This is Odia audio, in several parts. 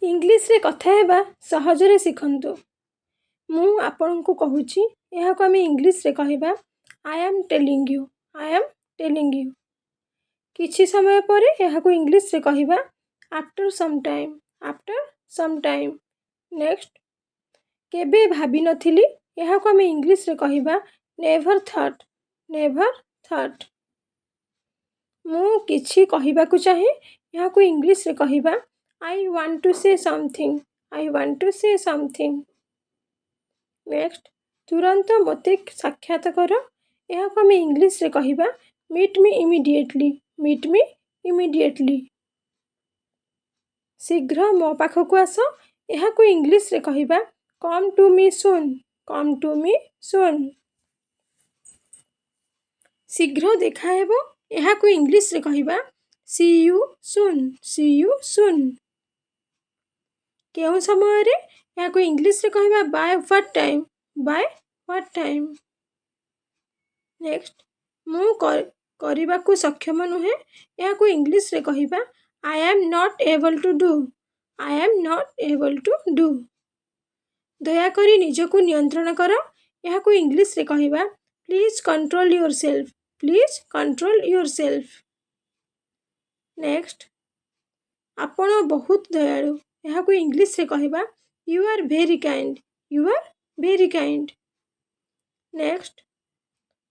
ଇଂଲିଶରେ କଥା ହେବା ସହଜରେ ଶିଖନ୍ତୁ। ମୁଁ ଆପଣଙ୍କୁ କହୁଛି, ଏହାକୁ ଆମେ ଇଂଲିଶରେ କହିବା, I am telling you. I am telling you. କିଛି ସମୟ ପରେ, ଏହାକୁ ଇଂଲିଶରେ କହିବା, After some time. After some time. Next, କେବେ ଭାବିନଥିଲି, ଏହାକୁ ଆମେ ଇଂଲିଶରେ କହିବା, Never thought. Never thought. ମୁଁ କିଛି କହିବାକୁ ଚାହେଁ, ଏହାକୁ ଇଂଲିଶରେ କହିବା, I want to say something. I want to say something. Next, ତୁରନ୍ତ ମୋତେ ସାକ୍ଷାତ କର, ଏହାକୁ ଆମେ ଇଂଲିଶରେ କହିବା, Meet me immediately. Meet me immediately. ଶୀଘ୍ର ମୋ ପାଖକୁ ଆସ, ଏହାକୁ ଇଂଲିଶରେ କହିବା, Come to me soon. Come to me soon. ଶୀଘ୍ର ଦେଖାହେବ, ଏହାକୁ ଇଂଲିଶରେ କହିବା, See you soon. See you soon. କେଉଁ ସମୟରେ, ଏହାକୁ ଇଂଲିଶରେ କହିବା, By what time? By what time? Next, ମୁଁ କରିବାକୁ ସକ୍ଷମ ନୁହେଁ, ଏହାକୁ ଇଂଲିଶରେ କହିବା, I am not able to do. I am not able to do. ଦୟାକରି ନିଜକୁ ନିୟନ୍ତ୍ରଣ କର, ଏହାକୁ ଇଂଲିଶରେ କହିବା, Please control yourself. Please control yourself. Next, ଆପଣ ବହୁତ ଦୟାଳୁ, ଏହାକୁ ଇଂଲିଶରେ କହିବା, You are very kind. You are very kind. Next,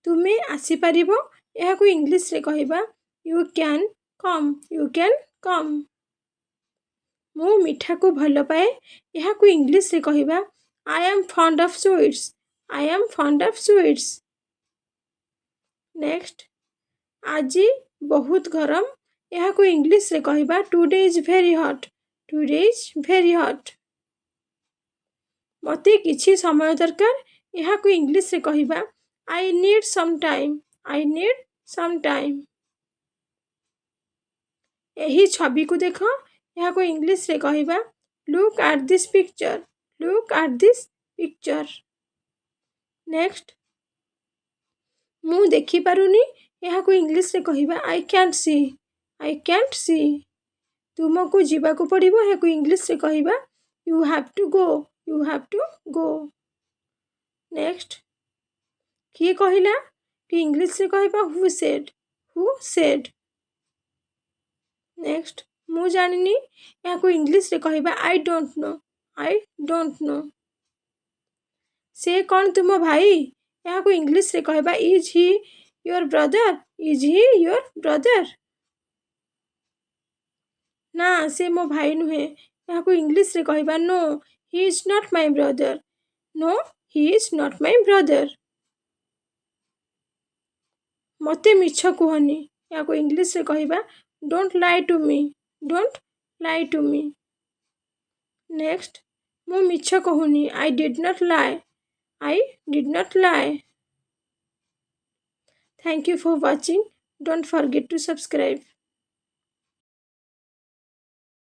ତୁମେ ଆସିପାରିବ, ଏହାକୁ ଇଂଲିଶରେ କହିବା, You can come. You can come. ମୁଁ ମିଠାକୁ ଭଲ ପାଏ, ଏହାକୁ ଇଂଲିଶରେ କହିବା, I am fond of sweets. I am fond of sweets. Next, ଆଜି ବହୁତ ଗରମ, ଏହାକୁ ଇଂଲିଶରେ କହିବା, Today is very hot. Today is very hot. ମୋତେ କିଛି ସମୟ ଦରକାର, ଏହାକୁ ଇଂଲିଶରେ କହିବା, I need some time. I need some time. ଏହି ଛବିକୁ ଦେଖ, ଏହାକୁ ଇଂଲିଶରେ କହିବା, Look at this picture. Look at this picture. Next, ମୁଁ ଦେଖିପାରୁନି, ଏହାକୁ ଇଂଲିଶରେ କହିବା, I cantt C. I cantt C. ତୁମକୁ ଯିବାକୁ ପଡ଼ିବ, ଏହାକୁ ଇଂଲିଶରେ କହିବା, You have to go. You have to go. Next, କିଏ କହିଲା କି ଇଂଲିଶରେ କହିବା, Who said? Who said? Next, ମୁଁ ଜାଣିନି, ଏହାକୁ ଇଂଲିଶରେ କହିବା, I don't know. I don't know. ସେ କ'ଣ ତୁମ ଭାଇ? ଏହାକୁ ଇଂଲିଶରେ କହିବା, Is he your brother? Is he your brother? ନା, ସେ ମୋ ଭାଇ ନୁହେଁ, ଏହାକୁ ଇଂଲିଶରେ କହିବା, No, he is not my brother. No, he is not my brother. ମୋତେ ମିଛ କୁହନି, ଏହାକୁ ଇଂଲିଶରେ କହିବା, Don't lie to me. Don't lie to me. Next, ମୁଁ ମିଛ କହୁନି। I did not lie. I did not lie. Thank you for watching. Don't forget to subscribe.